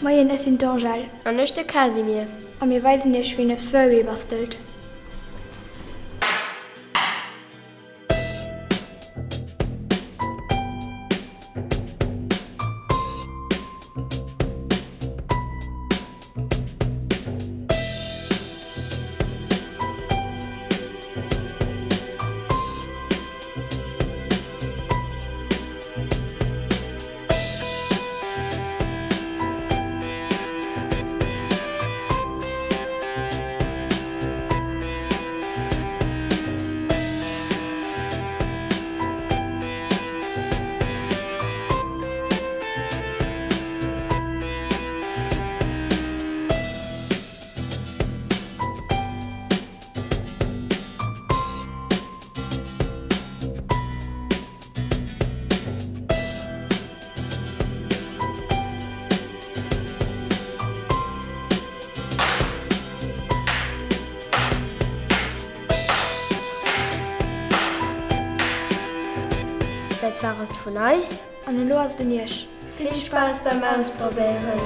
Moien, ech sinn d'Angèle. An ech de Casimir. A mir weisen iech wéi een e Furby bastelt. Dat war et vun eis. An elo ass et un iech. Vill Spaass beim Ausprobéieren!